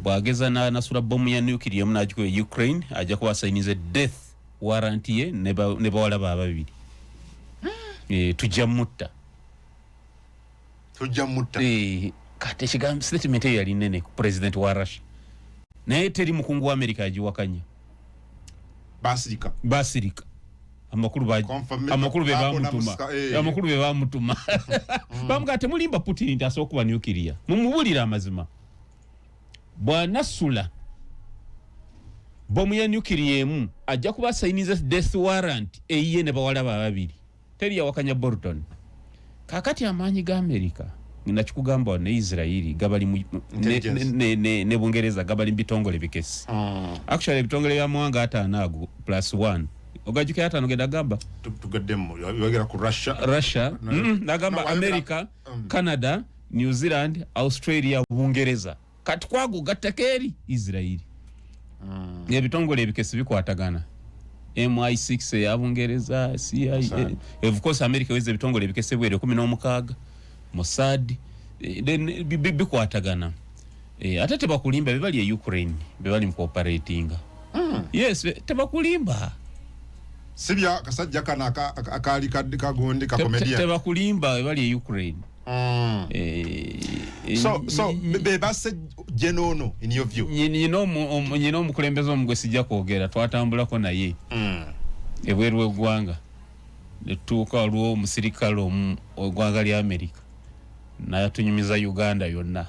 bwageza n'anasula bomu ya nuclear emu n'agikuba e Ukraine, ajja kuba asayinize death warrant ye ne bawala be ababiri. Tujja mutta. Tujja mutta. Kati ekigambo, statement eyo yali nene ku president wa Russia, naye teri mukungu wa America yagiwakanya. Basirika. Basirika. Amakulu amakulu be Babona bamutuma. Musika. Amakulu be bamutuma bamugaa, temulimba Putin nti asobola okuba nuclear, mumubulire amazima, bw'anasula bomu ya nuclear emu ajja kuba asayiniza death warrant eyiye ne bawala be ababiri. Teri yawakanya Bolton. Kakati amaanyi ga America, nakikugamba wano, ne Israeli gabali Intelligence. ne Bungereza gabali mu bitongole bikesi. Actually ebitongole byamawanga 50 ago plus one, ogajukira 50 genda gamba. Tugaddemu, yogera ku Russia. Russia, nagamba No, America, Canada, New Zealand, Australia, Bungereza, kati kwago gattako eri Israeli. Ebitongole ebikesi bikwatagana, MI6 eya Bungereza, CIA. Mossad. Of course America weza ebitongole ebikesi bwere 16, Mossad, then bikwatagana. Ate tebakulimba, bebali e Ukraine bebali mu cooperatinga. Yes, tebakulimba. Sibya kasajja kano akaali kagundi ka comedian. Tebakulimba, bebali e Ukraine. So be basse genono in your view? Nyina omukulembeze omu gwe sijja kwogera, twatambulako naye ebweru w'eggwanga, netutuuka waliwo omusirikale omu eggwanga lya Amerika nayatunyumiza Uganda yonna.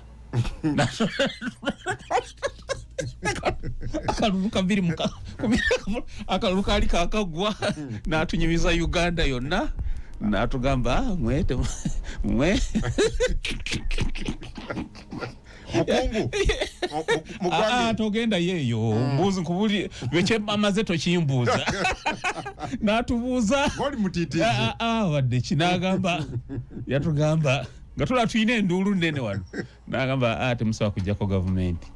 Akalulu kabiri akalulu kaali kakagwa, natunyumiza Uganda yonna, natugamba, "Ah, mwe mwe." Mukungu Ah, ah, mugwange. Togenda yeeyo, mbuuzi nkubuli bekyemaze tokimbuuza, natubuuza. Goli mutitizi. Ah, ah, ah, wadde ki, nagamba, yatugamba nga tula tulina enduulu nene wano, nagamba, ah, temusobola kujjako gavumenti,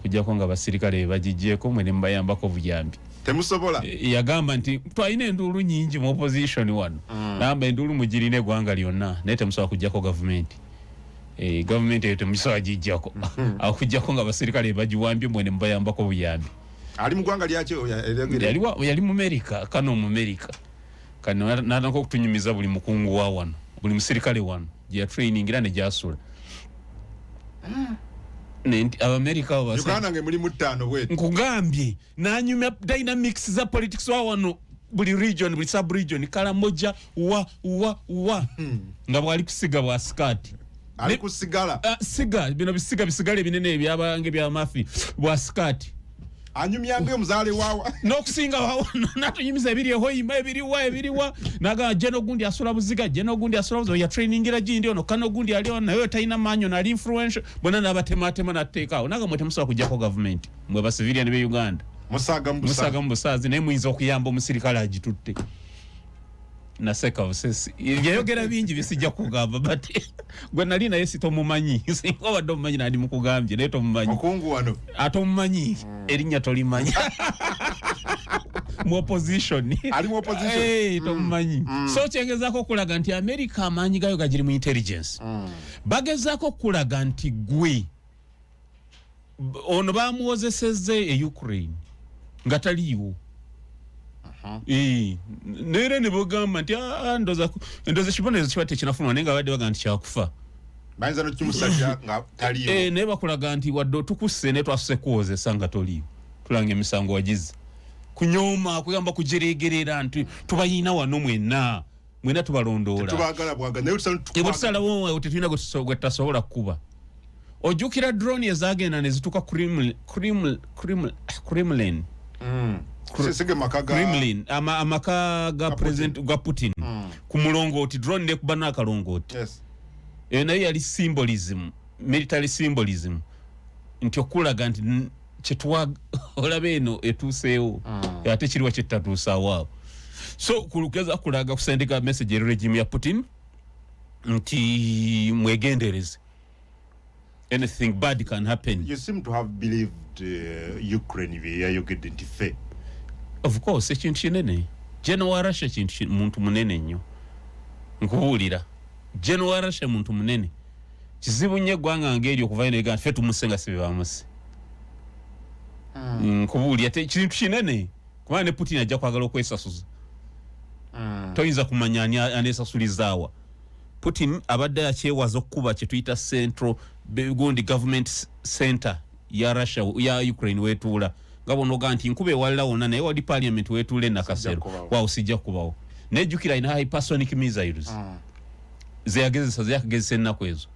kujjako nga basirikale bagijjeeko, mwe ne mubayambako buyambi. Temusobola. Yagamba nti twalina enduulu nyingi mu opposition wano, nagamba enduulu mugirina eggwanga lyonna, naye temusobola kujjako gavumenti. Gavumenti eyo temusobola gijjako akujjako nga basirikale bagiwambye, mwe ne mubayambako buyambi. Ali mu ggwanga lyaki oyo? Yali mu Amerika, kano mu Amerika kano natandika okutunyumiza buli mukungu wa wano, buli musirikale wano gye yatrainingira ne gyasula. Abamerika abo Uganda nge mulimu ttaano bweti. Nkugambye, nanyumya dynamics za politics wa wano, buli region, buli sub region, Kalamoja wa wa wa, nga bwali kusiga bwa skati. Ali kusigala. Siga bino bisiga bisigala ebinene ebyabange bya mafi bwa sikaati. Anyumyanga omuzaale wawa. N'okusinga natunyumiza ebiri ehoima, ebiriwa ebiriwa, naga jeno gundi asula buziga, jeno gundi asula buziga, ya trainingira gindi ono kano gundi ali ono, naye talina maanyi, ono ali influential, bonna n'abatematema n'ateekaawo. Naga mwe temusobola kuggyako gavumenti, mwe ba civilian be Uganda. Musaaga mu Musaaga mu busaazi, naye muyinza okuyamba omusirikale agitutte. Naseka busesi, yayogera bingi bisijja kugamba, but gwe nali naye sitomumanyi. Singa obadde omumanyi nandi mukugambye, naye tomumanyi. Okungu wano. Ate omumanyi, erinnya tolimanyi, mu opposition. Ali mu opposition. Hey, tomumanyi. So kyengezaako okulaga nti America amaanyi gayo gagiri mu intelligence. Bagezaako okulaga nti gwe ono bamuwozesezza e Ukraine nga taliiwo. Neera ne bagamba nti, "Ah, ndoza ekibonerezo kiba tekinafuluma," naye nga badde bagamba nti kyakufa. Bayinza nokimusajja nga taliiwo. Naye bakulaga nti wadde otukusse, naye twasuse kuwozesa nga toliiwo, tulanga emisango wagize kunyooma, kugamba kujeregerera nti tubayina wano mwenna mwenna tubalondoola. Tubagala bwaga, naye tusa. Bwe tusalawo tetulina gwe tutasobola kukuba. Ojjukira drone ezagenda ne zituuka Kremlin? Sige maka ga Kremlin, amaka ga Ga president ga Putin, ku mulongooti, drone nekuba n'akalongooti. Eyo nayo yali symbolism, military symbolism, nti okulaga nti kyetwa olaba eno etuuseewo, ate kiriwa kyetutatuusaawo awo. So kulugeza kulaga kusendeka message eri regime ya Putin nti mwegendereze, anything bad can happen. You seem to have believed Ukraine bye yayogedde nti ffe. Of course, ekintu kinene. General wa Russia kintu muntu munene nnyo. Nkubuulira, general wa Russia muntu munene. Kizibu nnyo eggwanga ngaeryo okuvayo nega nti ffe tumuse nga si be bamuse. Nkubuulira, kintu kinene, kubanga ne Putin ajja kwagala okwesasuza. Toyinza kumanya ani aneesasulizaawa. Putin abadde akyewaza okukuba kyetuyita central gundi government center ya Russia, ya Ukraine wetuula, nga bonoga nti nkuba ewalala wonna, naye wali parliament wetuula enakasero. Kubawo. Waawo sijja kubawo. Naye jjukira alina hypersonic missiles zeyagezesa, zeyakagezesa ennaku ezo.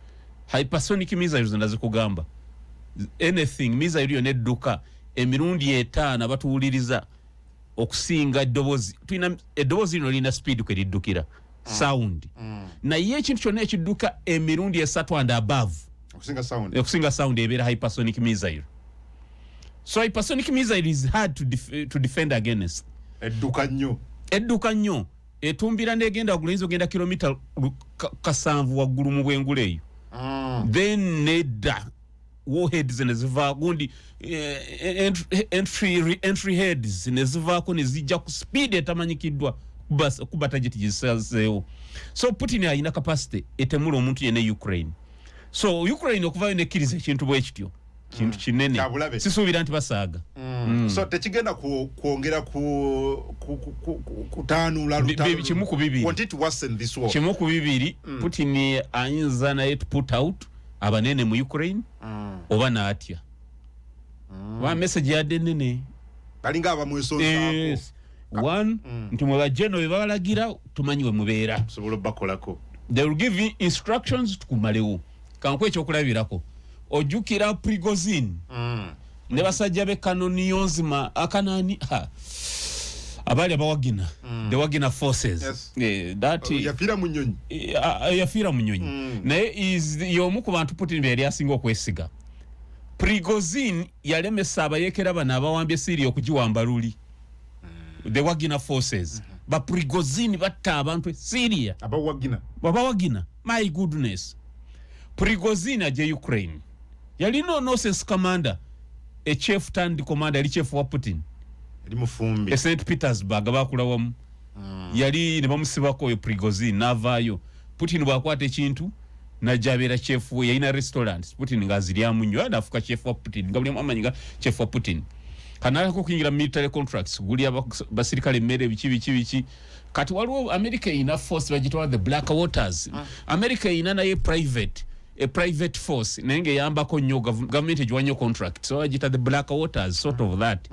Hypersonic missiles ndazikugamba, anything missile yonna edduka emirundi 5 abatuwuliriza okusinga eddoboozi. Tulina eddoboozi lino lirina speed kwe liddukira, sound, naye ekintu kyonna ekidduka emirundi 3 and above okusinga sound, okusinga sound ebeera hypersonic missile. So hypersonic missile is hard to defend against. Edduka nnyo. Edduka nnyo, etumbira negenda waggulu, eyinza ogenda kilomita 700 waggulu mu bwengula eyo. Then nedda warheads neziva gundi entry heads nezivaako nezijja ku speed etamanyikiddwa kuba target gisazeewo. So Putin alina capacity etemula omuntu yenna e Ukraine. So Ukraine okuvayo nekkiriza ekintu bwe kityo kintu kinene. Kyabulabe. Sisuubira nti basaaga. So tekigenda kwongera kutaanula lutalo. Kimu ku bibiri. Want it to worsen this war? Kimu ku bibiri. Putin ayinza naye to put out abanene mu Ukraine oba naatya, oba message yadde nene. Balinga abamwesonzaako. Yes. One, nti mwe bajeno bye babalagira tumanyi we mubeera. Sobola obbakolako. They will give you instructions tukumalewo. Kankuwe ekyokulabirako. Ojjukira Prigozhin ne basajja be Kanoniyonzima akanani ha, abaali abawagina, the Wagner forces. That Yafiira mu nnyonyi. Yafiira mu nyonyi, naye is y'omu ku bantu Putin be yali asinga okwesiga. Prigozhin yalemesa abayekera bano abawambye Syria okugiwamba luli, the Wagner forces. Ba Prigozhin batta abantu e Syria. Abawagina. Babawagina, my goodness. Prigozhin aje Ukraine yali no nonsense commander, a chef turned commander, yali chef wa Putin. Eri mufumbi. E St Petersburg bakula wamu. Yali ne bamusibako oyo Prigozhin n'avaayo. Putin bw'akwata ekintu najja abeera chef we. Yalina restaurants, Putin ng'aziryamu nnyo, nafuka chef wa Putin, nga buli omu amanyi nga chef wa Putin. Kanalako okuyingira mu military contracts, gulya basirikale emmere, biki biki biki. Kati waliwo America erina force bagitwala the Black Waters. America erina naye private, a private force, naye ng'eyambako nnyo gavumenti egiwa nnyo contract, so bagiyita the Black Waters, sort of that.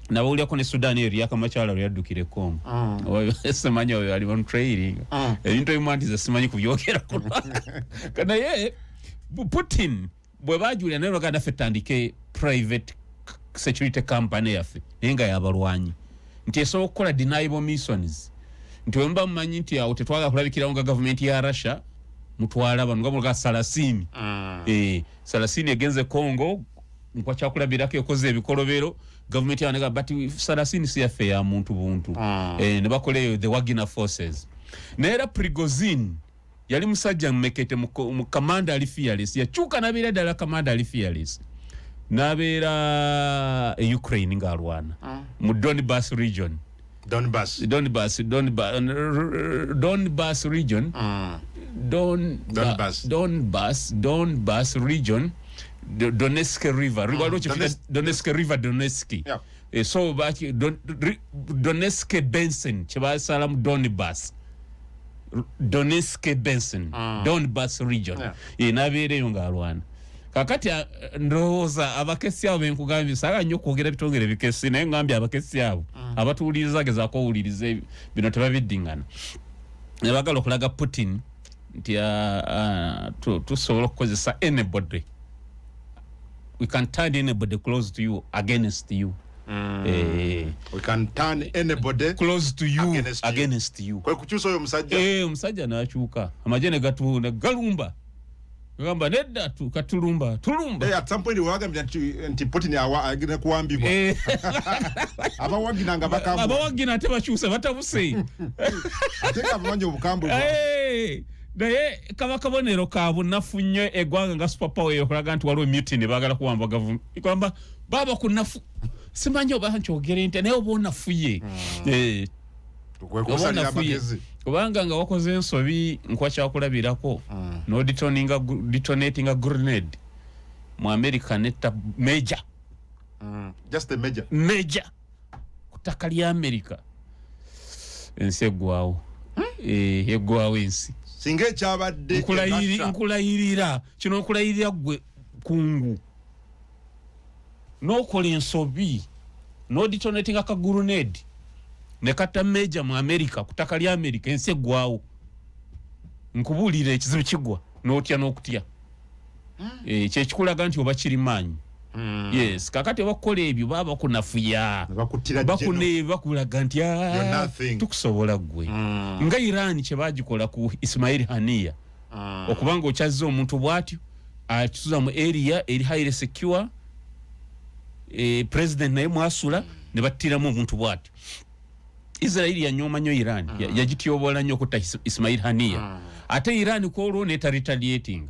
Nabawulyako ne Sudan eyo Riek Machar lwe yaddukira e Congo. Simanyi oyo ali on trailing. Ebintu ebimu anti ze simanyi kubyogerako. Naye Putin bwe bajulira naye baganda naffe tutandike private security company yaffe, naye nga yabalwanyi, nti esobola okukola deniable missions, nti bwe muba mumanyi nti awo tetwagala kulabikirawo nga gavumenti ya Russia, mutwala bano nga muga Salasini. Salasini egenze Congo, nkwa kyakulabirako, ekoze ebikolobero gavumenti yabanega, but Salasini si yaffe, ya muntu buntu. Ne bakola eyo the Wagner forces. Naye era Prigozhin yali musajja mumekete, mu kamanda ali fearless, yakyuka nabeera ddala kamanda ali fearless, n'abeera e Ukraine ng'alwana mu Donbas region. Donbas. Donbas, Donbas, Donbas region. Donbas. Donbas, Donbas region, Donetsk River. Waliwo kye tuyita Donetsk River, Donetsk. So baki Donetsk Basin kyebasalamu Donbas. Donetsk Basin, Donbas region. N'abeera eyo ng'alwana. Kakati ndowooza abakesi abo benkugambye, saagala nnyo okwogera bitongere bikesi, naye ngambye abakesi abo abatuwuliriza, gezaako owuliriza bino, tebabiddiŋŋana, ne bagala okulaga Putin nti tusobola okukozesa anybody, we can turn anybody close to you against you. We can turn anybody close to you against you. Against you. Kwe kukyusa oyo omusajja. Omusajja n'akyuka, amagye ne ne galumba, gamba nedda, katulumba tulumba. At some point wagambye nti Putin agenda kuwambibwa. Abawagina nga bakambwe. Abawagina ate bakyuse, batabuse. Ate nga bamanyi obukambwe Naye kaba kabonero ka bunafu nnyo eggwanga nga super power eyo okulaga nti waliwo mutiny, baagala kuwamba gavumenti, kwamba baba kunafu, simanyi oba nkyogere nti, naye oba onafuye. Kwe Oba kusalira onafuye. amagezi. Kubanga nga wakoze ensobi, nkuwa kyakulabirako, nodetonatinga grenade mu America netta major. Just a major. Major ku ttaka lya America, ensi eggwawo. Eggwawo ensi. Singa ekyabadde e Russia. Nkulayirira kino, nkulayirira gwe kungu, n'okola ensobi n'odetonatinga ka grenade ne katta major mu America, ku ttaka lya America, ensi eggwawo. Nkubuulira, ekizibu kigwa n'otya n'okutya. Kyekikulaga nti oba kiri maanyi. Yes, kakati obakukola ebyo baba bakunafuya. Ne bakuttira Bakune bakulaga nti "Ah, You're nothing." tukusobola gwe." Nga Iran kyebagikola ku Ismail Haniya, okubanga okyazza omuntu bwatyo akisuza mu area eri highly secure, president naye mwasula, ne battiramu omuntu bwatyo. Israeli yanyooma nnyo Iran, yagityobola nnyo okutta Ismail Haniya. Ate Iran kwolwo neta retaliating,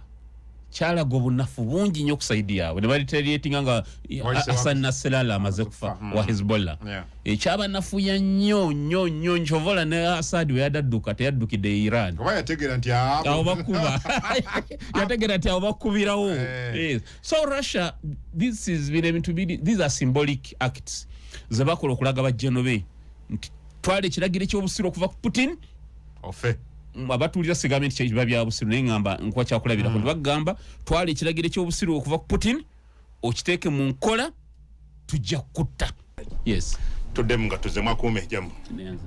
kyalaga obunafu bungi nnyo ku side yaabwe, ne baretaliatinga nga Wayise Hassan Nasrallah amaze kufa wa Hezbollah. Ekyabanafuya nnyo nnyo nnyo, nkyova ne Assad we yadadduka teyaddukidde Iran. Oba yategeera nti awo bakuba, yategeera nti awo bakubirawo. Yes. So Russia, this is bino ebintu biri, these are symbolic acts ze bakola okulaga bajjeno be nti twala ekiragiro ekyobusiru okuva ku Putin. Ofe. Abatuulira, sigambye nti kiba bya busiru, naye ŋŋamba nkuwa kyakulabirako nti bagamba twala ekiragiro ekyobusiru okuva ku Putin okiteeke mu nkola, tujja kutta. Yes. Tuddemu nga tuzemu akuume jamu. Nenza.